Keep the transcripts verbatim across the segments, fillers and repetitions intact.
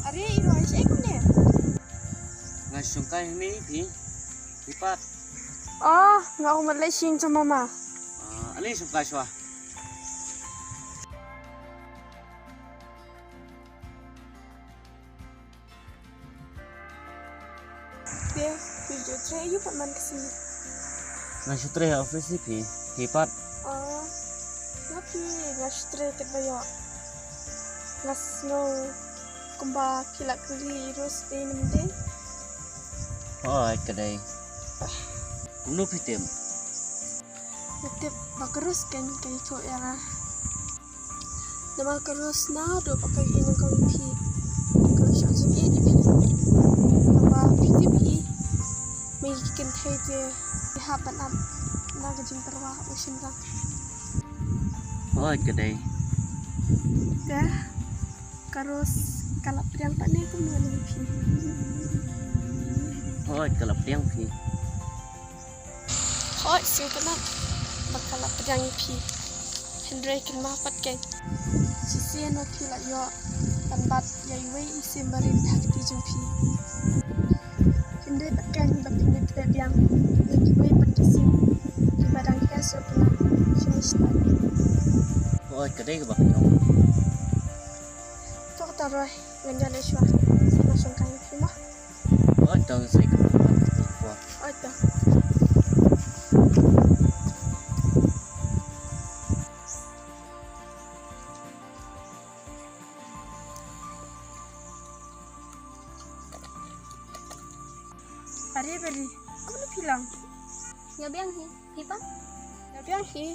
Are, i roi shi kumne? Nga shongkai hynne phi. Phi pat? Oh, nga u mat lei shing jong mama. Ah, ani shongkai shwa. Te, phi ju trei aïu pat man ka sngi? Nga shu trei ha office hi phi, phi pat? Ah, nga phi, nga shu trei katba ïoh. Nga sngew kumba phi la kylli ïa u Rose te, ne em dei? Hooid ka dei. Kumno phi tip? Nga tip ba ka Rose kan ka ïathuh ïa nga. Namar ka Rose naduh ba ka ïeng nyngkong ïa phi, ka la shah jingïeit ïa phi. Tangba phi tip hi, ma ki kynthei te ki hap ban ap na ka jingtyrwa u shynrang. Hooid ka dei. Te ka Rose ka la pdiang pat ne kumno ïa phi? Hooid ka la pdiang phi. Hooid, sngewtynnat ba ka la pdiang ïa phi. Hynrei kynmaw pat kein, shisien ba phi la ïoh ban bat ïa iwei i symbai ha kti jong phi. Hynrei pat kein ba phin ïa pdiang ïa kiwei pat ki symbai kiba dang her sngewtynnat. Finish. Hooid, ka dei kaba phi ong. To kata ruh, ngan ïaleh shuwa. Sa ma shongkai ïa phi mo. Oi, tang sa ïa ka. Oi, tang. Are Bari, kumno phi long? Nga biang hi. Phi pat? Nga biang hi.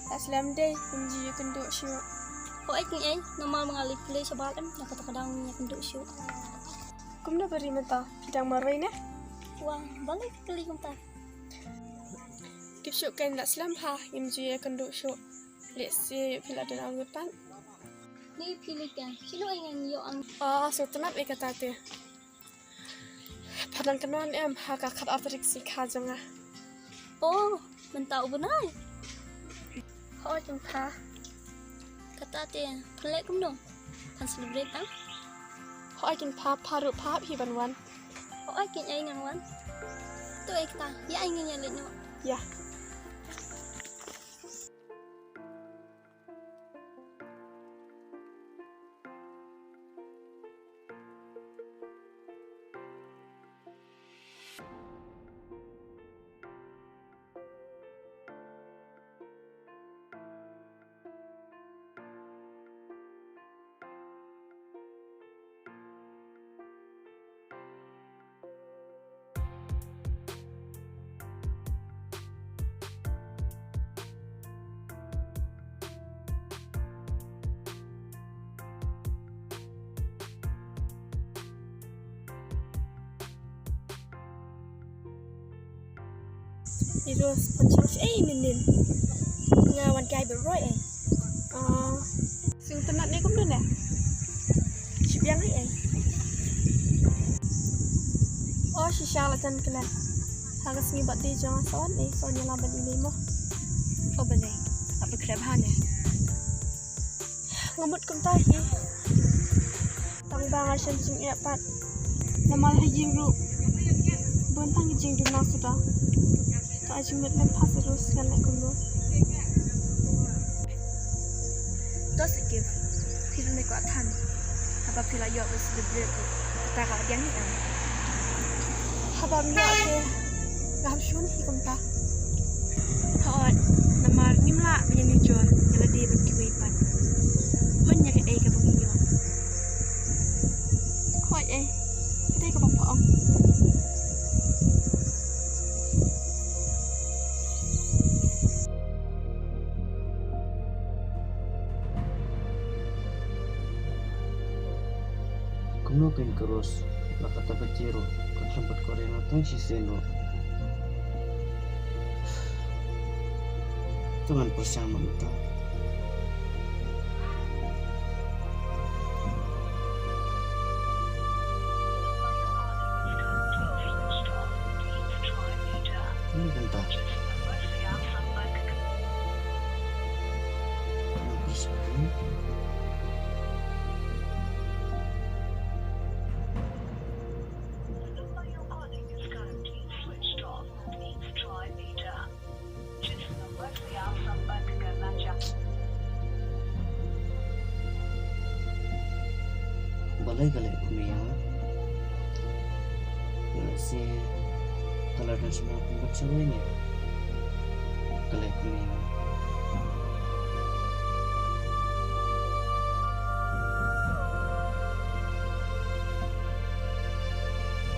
Sa slem dei, ngim ju ïakynduh shuh. Hooid keiñ ei, namar ba nga leit pule shabar em, na kata ka daw ngim ïakynduh shuh. Kumno Bari mynta, phi dang marwei ne? Wah, balei phi kylli kumta? Kip shuh keiñ, la slem bha ngim ju ïakynduh shuh. Lehse phi la don angnud pat. Ni phi leit ïa shano, ai ngan ïoh ang. Ah, sngewtynnat ïa kata te. Pha dang kynmaw em ha ka khatar tarik sngi kha jong nga? Oh, mynta u bnai? Hooid keiñ pha. Kata te phan leh kumno? Phan celebrate tang? Hooid keiñ pha, pha ruh pha hap hi ban wan? Hooid keiñ ei, ngan wan. To ei kata, ïa ei, ngan ïaleit noh. Ïa. I Rose pynshong shi ei mynnin. Nga wan kai baroh ei. Ah, sngewtynnat ne kumno ne? Shi biang ei ei. Oh, shisha la jan klet. Ha ka sngi birthday jong nga sa wan ei, sa wan ïalam bad i mei mo. Oh balei? Hap ba khreh bha ne? Nga mut kumta hi. Tang ba nga shem jingeh pat. Namar ha ïing ruh bun tang ki jingduna suda. To ai jingmut lem pha, Rose, ngan leh kumno? To Sakib, phi ruh me kwah than. Haba phi la ïoh ban celebrate ruh kata ka la biang hi em. Haba ym ïoh te nga hap shun hi kumta. Hooid, namar ngim lah ban ïanujor ïa lade bad kiwei pat. Hun ïa kaei kaba ngi ïoh. Hooid ei, kaei kaba pha ong. Kumno kein ka Rose, la kata ka jia ruh kan khlem pat kren ïa nga tang shisien ruh. To ngan pyrshang noh mynta. Kumta. Balei ka leh kumne ïa nga? Lehse ka la don sha nga kum ka jingïeit. Ka leh kumne ïa nga.